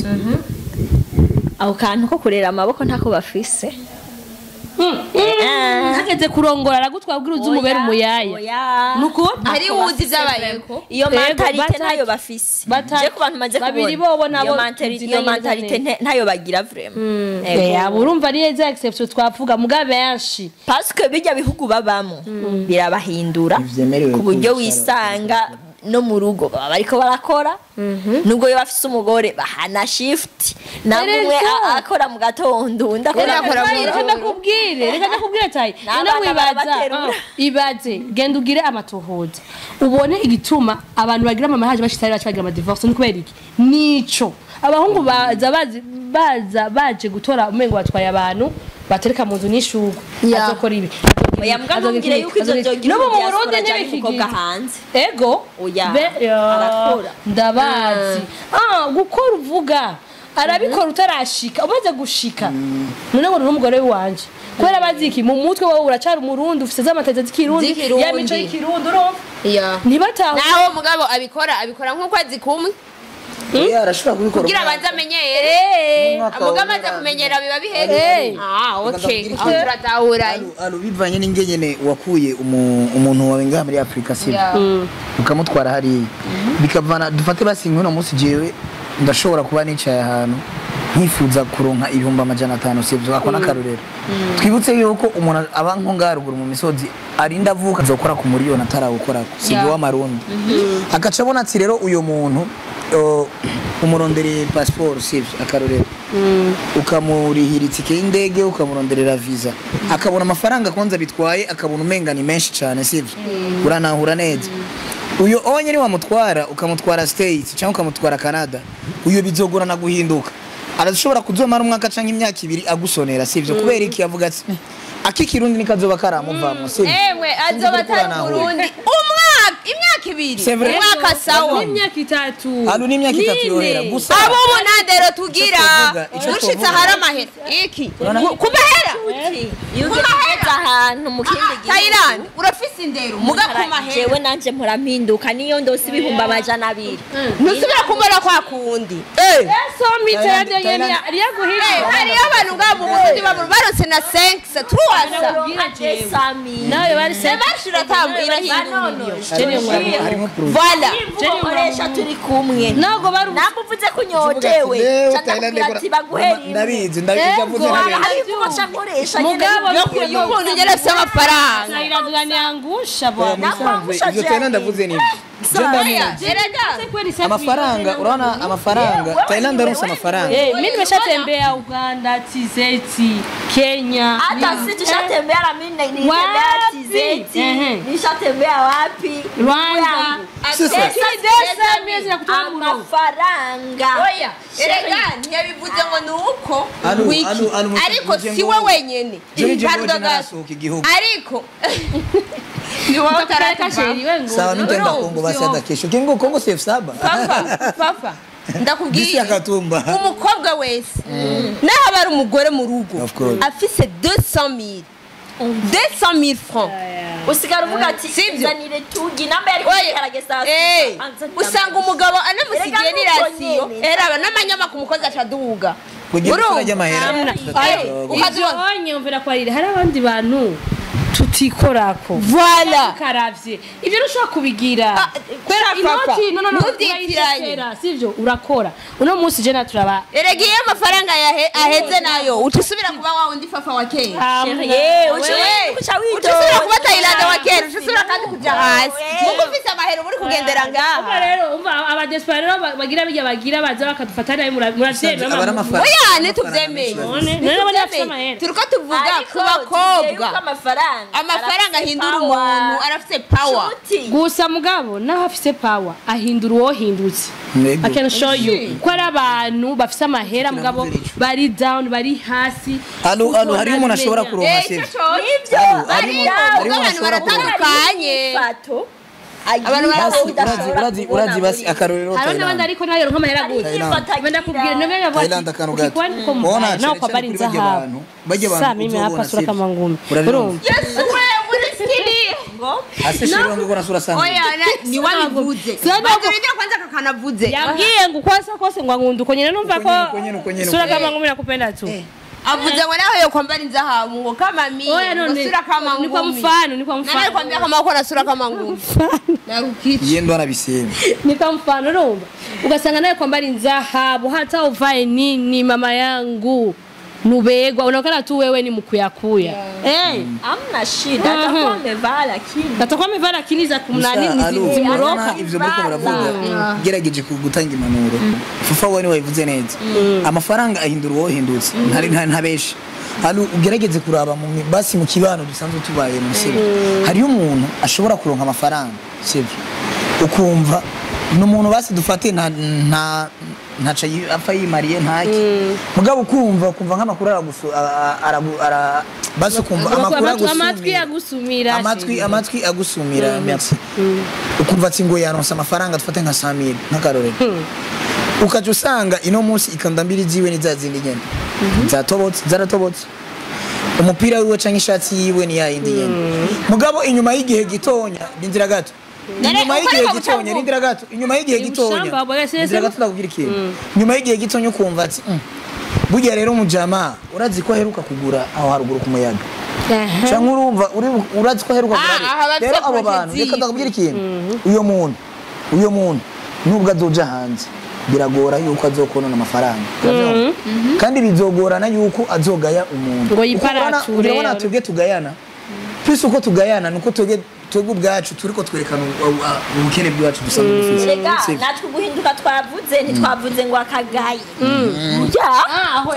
ako kantu ko kurera amaboko ntako bafise. Hageze kurongora aragutwara kugira uze umubere umuyaya. Oya. Nuko Hari uwuzi ivyabayeko. Iyo Ego, mentalité ntayo bafise. Batatu. Je ku bantu maze Babiri kubona bobo nabo iyo mentalité, iyo tuzi neza mentalité neza. ntayo bagira vraiment. Abo urumva ni za exception twavuga, muga benshi Parce que bijya bihugu babamo birabahindura Ntivyemerewe ku buryo kwicara. wisanga no mu rugo baba bariko barakora, nubwo iyo bafise umugore bahana shift, namwe umwe Erega. akora mu gatondo, undi akora mu Akora mu Tayi, reka gitondo. ndakubwire, reka ndakubwire tayi. N'abana None wibaza barabaterura. ibaze genda ugire amatohoza ubone igituma abantu bagira ama mariage bashitse baca bagira ama divorce, ni kubera iki? Nico abahungu baza bazi baza baje gutora, umengo batwaye abantu batereka mu nzu n'ishurwe. Azokora ibi. Oya, mbwa ntumbwire yuko ivyo vyogira N'ubu mu diaspora Burundi ajanye umukobwa ntibikigira. hanze. Ego. Oya, arakora. Ndabazi gukora, uvuga arabikora utarashika, umaze gushika none ngo n'umugore wanje, kubera bazi iki mu mutwe wowe uracara umurundi, ufise z'amatete z'ikirundi, Z'ikirundi. ya mico y'ikirundi, urumva Yeah. ntibataho. Naho mugabo abikora nk'uko azi kumwe. Oya, arashobora kubikora. Kugira abanze amenyere. Umwaka Muga wa amaze kumenyera biba biheze. Okay, Reka aho ndakubwire. turatahuranye. Alu, bivanye n'ingene wakuye umuntu wawe ngaha muri Afrika, sivyo? Ukamutwara hariya bikavana, dufate basi nk'uno munsi jewe ndashobora kuba nicaye ahantu nkifuza kuronka 500,000, sivyo? Ako n'akarorero. Twibutse yuko umuntu aba nko ngaha ruguru mu misozi arinda avuka azokora ku miliyoni atarawukorako, sivyo? W'amarundi, agaca abona ati rero uyo muntu Umurondereye passport sivyo akarorero ukamurihira itike y'indege ukamuronderera visa akabona amafaranga kwanza bitwaye akabona umenga ni menshi cyane sivyo uranahura neza uyo onye ni wamutwara ukamutwara States cyangwa ukamutwara Canada uyo bizogorana guhinduka arashobora kuzomara umwaka canke imyaka ibiri agusonera sivyo kubera iki yavuga ati akikirundi nikazoba karamuvamo sivyo ewe azoba atari Burundi umwaka imyaka ibiri umwaka sawa n'imyaka itatu alu n'imyaka itatu yohera gusa abo ubona ndero tugira ushitse ahari amahera iki kumahera kumahera ahantu mu kindi gihe Thailand urafise indero muga kumahera jewe nanje mpora mpinduka niyo ndose 200,000 ntusubira kumara kwa kundi so mitende yene riyaguhira hariyo abantu ngabo mu Burundi barose na 5 3 nawe bari se bashira tamu irahindura voilà koresha turi kumwe nago bari namuvuze kunyotewe ndabizi ndabizi avuze mugabo ukuntu ngera afite amafaranga iraniangusha bwana ivyo tena ndavuze nibyo amafaranga urabona amafaranga Thailand aronse amafaranga mimi nimeshatembea Uganda TZ Kenya hata sisi tushatembea na mimi nilitembea TZ nishatembea wapi Rwanda sasa miezi na kutoa amafaranga oya erega ntiyabivuze ngo nuko wiki ariko si we wenyene ariko ni wowe utarakasheri we ngo sawa nitenda Kongo basi hata kesho kingo Kongo si 7,000 papa ndakubwiye umukobwa wese naho aba ari umugore mu rugo afise 200,000 200,000 francs usigara uvuga ati nzanire tugi namba yari kugerageza usanga umugabo anamusigiye n'irasiyo eraba n'amanyama ku mukozi acaduga ukazibonye umvira kwa rire hari abandi bantu tutikorako voilà karavye ivyo rushobora kubigira kwera papa no no no sivyo urakora uno munsi je naturaba erega iyo amafaranga aheze nayo utusubira kuba wa undi fafa wa kera utusubira kuba Thailand wa kera utusubira kandi kuja hasi muko ufise amahera uri kugendera ngaha umva rero umva aba diaspora rero bagira bijya bagira baza bakadufata nayo muravyemera oya ntituvyemeye turiko tuvuga ku bakobwa amafaranga ahindura umuntu arafise power gusa mugabo naho afise power ahindura uwo hindutse I can show you ko ari abantu bafise amahera mugabo bari down bari hasi alu alu hari umuntu ashobora kuronka sivyo nivyo abantu baratandukanye abantu urazi urazi basi akarorero hari n'abandi ariko nayo ronka amahera gute benda kubwira no bya bavuga Thailand akantu gato bona naho kwa bari nzahabu bajya abantu mimi hapa sura kama ngumi urumva Yesu we urisikiri ngo ase shiro ngo na sura sana oya ni wabivuze badurinde kwanza kakanavuze yambwiye ngo kwasa kose ngo nkundu ko nyine numva ko sura kama ngumi nakupenda tu avuze ngo naho yo kwambara inzahabu ngo kama mimi ngo sura kama ngumi ni kwa mfano ni kwa mfano nani kwambia kama uko na sura kama ngumi narukichi yendo anabisema ni kwa mfano urumva ugasanga naye kwambara inzahabu hata uvae nini mama yangu nubegwa unaonekana tu wewe ni mkuyakuya eh amna shida atakuwa amevaa lakini atakuwa amevaa lakini za kumnani zimuroka ivyo muriko muravuga gerageje kugutanga impanuro fufa wewe ni wabivuze neza amafaranga ahindura uwo hindutse ntari ntabeshi alu ugerageze kuraba mu basi mu kibano dusanzwe tubaye mu sibyo hariyo umuntu ashobora kuronka amafaranga sibyo ukumva n'umuntu basi dufate nta nta ntaca apfa yimariye ntaki mugabo ukumva kumva nk'amakuru ara basi ukumva amakuru agusumira amatwi agusumira amatwi agusumira merci ukumva ati ngo yaronse amafaranga dufate nka 100000 nk'akarorero ukaje usanga ino munsi ikandambiri ziwe ni zazindi nyene zatobotse zaratobotse umupira wiwe canke ishati yiwe ni yayindi nyene mugabo inyuma y'igihe gitonya rindira gato inyuma y'igihe gitonya rindira gato inyuma y'igihe gitonya rindira gato ndakubwira ikintu nyuma y'igihe gitonya ukumva ati burya rero umujama urazi ko aheruka kugura aho haruguru ku muyaga canke urumva urazi ko aheruka kugura rero abo bantu reka ndakubwira ikintu uyo muntu nubwo azoja hanze biragora yuko azokonona amafaranga kandi bizogorana yuko azogaya umuntu ngo yiparature urabona twebwe tugayana Plus uko tugayana nuko twebwe ubwacu turiko twerekana ubukene bwacu dusanzwe dufise. Rega natwe guhinduka twavuze ntitwavuze ngo akagaye.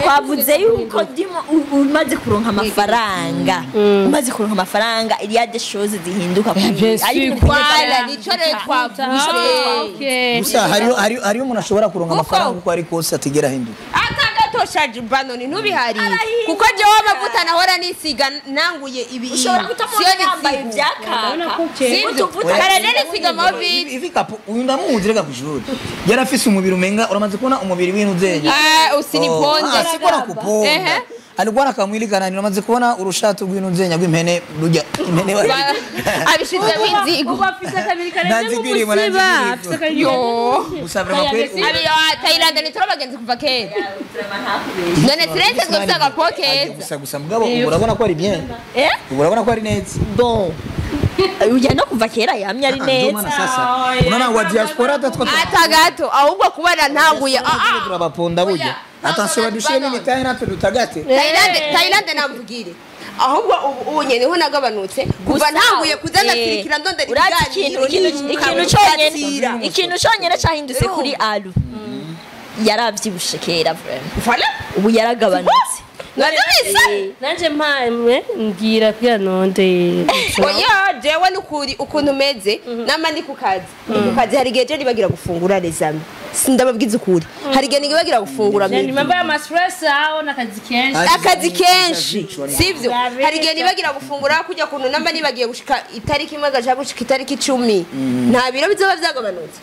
Twavuze yuko ndimo umaze kuronka amafaranga. Umaze kuronka amafaranga il y a des choses zihinduka kuri. Ariko nico rero twavuze. Gusa hariyo umuntu ashobora kuronka amafaranga uko ari kose atigera ahinduka. Agatoshaje banoni ntubihari. Kuko jewe amavuta nahora nisiga nanguye ibi. Ushobora kutamubona yambaye ibyakaka. Nisiga mavi. Ivikapo uyu ndamuzi reka kushuri. Yarafise umubiri umenga uramaze kubona umubiri w'intu zenya. Usiniponde. Siko nakuponda. Alikuwa nakamwili kana uramaze kubona urushato rw'intu zenya rw'impene rujya impene bari. Abishize winzigo. Uba afise akabiri karenze nk'umusiba. Afise akabiri. Yo. Gusa vraiment kweli. Abi Thailand ni turabagenzi kuva kera. None turetse gusa agapokeza. Gusa mugabo urabona ko ari bien. Urabona ko ari neza. Bon. Uya no kuva kera yamye ari neza. Unaona wa diaspora tatwa atagato ahubwo kubana ntanguye turabaponda burya. Attention badushiye n'imitahe natwe dutagate. Thailand namvugire. Ahubwo ubu nyene ho nagabanutse kuva ntanguye kuzanatirikira ndondera ibiganiro ikintu cyonyene cyahindutse kuri Alu. Yaravyibushe kera vraiment. Voilà. Ubu yaragabanutse. Nanje mpamwe ngira kugira nonde. Oya jewe nukuri ukuntu meze nama ndi kukazi. Kukazi hari gihe je nibagira gufungura les amis. Sindababwiza ukuri. Hari gihe nibagira gufungura mimi. Ni mambo ya stress aho nakazi kenshi. Akazi kenshi. Sivyo? Hari gihe nibagira gufungura kujya kuntu namba nibagiye gushika itariki imwe gaje gushika itariki 10. Nta biro bizoba byagabanutse.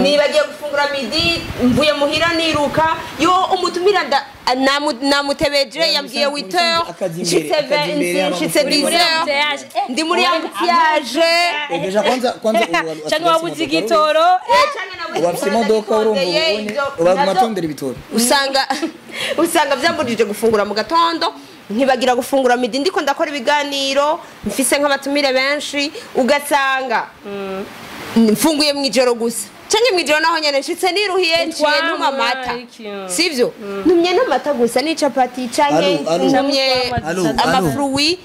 Nibagiye gufungura midi mvuye muhira niruka yo umutumira namutebeje yambwiye 8h nshitse 10h ndi muri embouteillage egeja kwanza cyangwa wabuze igitoro wafise imodoka urumva ubone ubaguma tondera ibitoro usanga byambujije gufungura mu gatondo ntibagira gufungura midi ndiko ndakora ibiganiro mfise nk'abatumire benshi ugasanga mfunguye mu ijoro gusa canke mwijoro naho nyene nshitse niruhiye nciye ntumwa amata sivyo ntumye n'amata gusa n'icapati canke ntumye amafruwi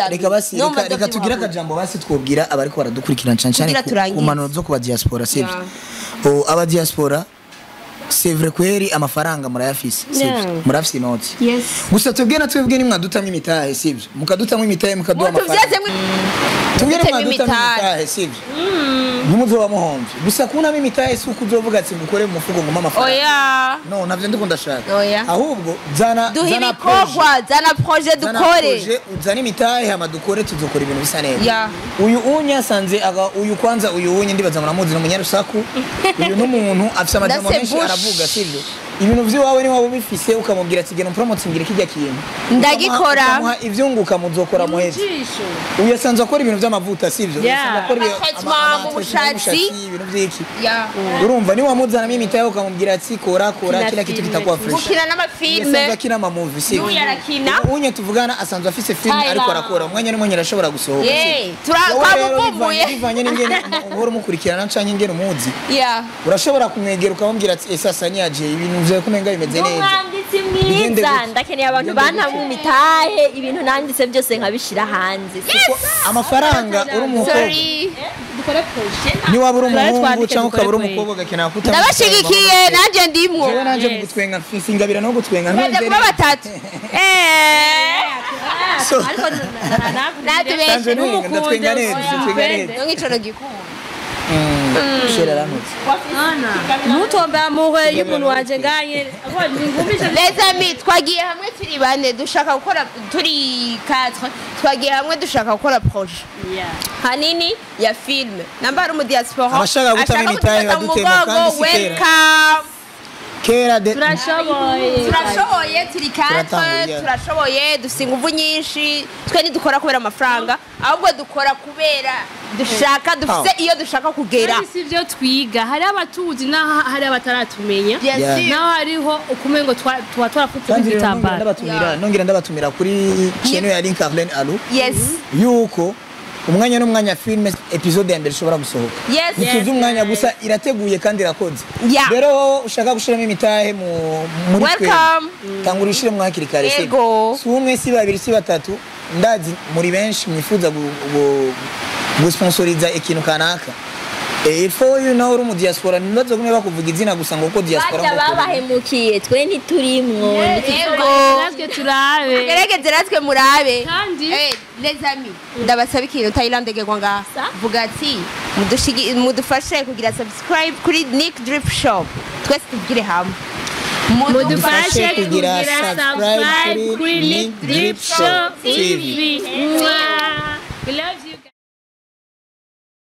reka basi reka tugire akajambo basi twobwira abariko baradukurikirana cane cane ku manuro zo kuba diaspora sivyo aba diaspora c'est vrai kweri amafaranga murayafise sivyo murafise inoti gusa twebwe na twebwe nimwa dutamwe imitahe sivyo mukadutamwe imitahe mukaduha amafaranga twebwe nimwa dutamwe imitahe sivyo ntimuzoba muhomvye gusa kunama imitahe si uko uzovuga ati ngukore mu mufuko nguma amafaranga oya no navyo ndiko ndashaka ahubwo zana zana ibikorwa zana projet dukore uzana imitahe hama dukore tuzokora ibintu bisa neza uyu unya sanze aga uyu kwanza uyu unye ndibaza muramuzi no munyarusaku uyu n'umuntu afise amajambo menshi aravuga sivyo ibintu vyiwawe ni waba ubifise ukamubwira ati gena promote ngira kijya kintu ndagikora ukamuha ivyunguka muzokora muheze uyu asanzwe akora ibintu vy'amavuta sivyo asanzwe akora ibintu ibintu vyiki urumva ni wamuzanamo imitahe ukamubwira ati kora kora kila kitu kitakuwa fresh gukina n'amafilme asanzwe akina ama movie sivyo uyu arakina unye tuvugana asanzwe afise film ariko arakora umwanya n'umwanya arashobora gusohoka twamuvumbuye bivanye n'ingene uhora umukurikirana canke ingene umuzi urashobora kumwegera ukamubwira ati esasa niyaje ibintu vyawe kumenga bimeze neza umwanditsi mwiza ndakeneye abantu bantamwe imitahe ibintu nanditse byose nkabishira hanze amafaranga uri umukobwa ni waba uri umuhungu cyangwa ukaba uri umukobwa ugakenera kutamwe ndabashigikiye nanjye ndimwo jewe nanjye mu gutwenga mfise ingabira no gutwenga ntuze kuba batatu ariko natubeshe ndatwenga neza ndatwenga neza nk'icoro gikunda ntutombe amuhe y'umuntu wanje nganye Les amis twagiye hamwe turi bane dushaka gukora turi 4 twagiye hamwe dushaka gukora projet hanini ya film namba ari mu diaspora abashaka gutama imitahe badutema kandi si kera kera de turashoboye turi 4 turashoboye dufite ingufu nyinshi twe ntidukora kubera amafaranga ahubwo dukora kubera dushaka dufite iyo dushaka kugera si ibyo twiga hari abatuzi n'aho hari abataratumenya naho hariho ukumengo tuba twarafutse ibitambaro nongera ndabatumira kuri channel ya Link Arlene Alu yuko umwanya n'umwanya film episode ya mbere ishobora gusohoka nituzi umwanya gusa irateguye kandi irakoze rero wowe ushaka gushiramo imitahe muri twe tangura ushiremo hakiri kare si umwe si babiri si batatu Ndazi muri benshi mwifuza gusponsoriza ikintu kanaka. Il faut you know uri mu diaspora, ntibazogume bakuvuga izina gusa ngo kuko diaspora Barya ngo ukora. babahemukiye, twe ntiturimwo. Yego. Natwe turabe. Gerageze natwe murabe. Kandi- Les amis, ndabasaba ikintu. Thailand gegwa ngaha. Vuga ati mudufashe kugira subscribe kuri Nick Drip Shop. Twese tubwire hamwe. Mudufashe kugira kugira subscribe subscribe kuri kuri Nick Nick Drip Show TV. Mwah.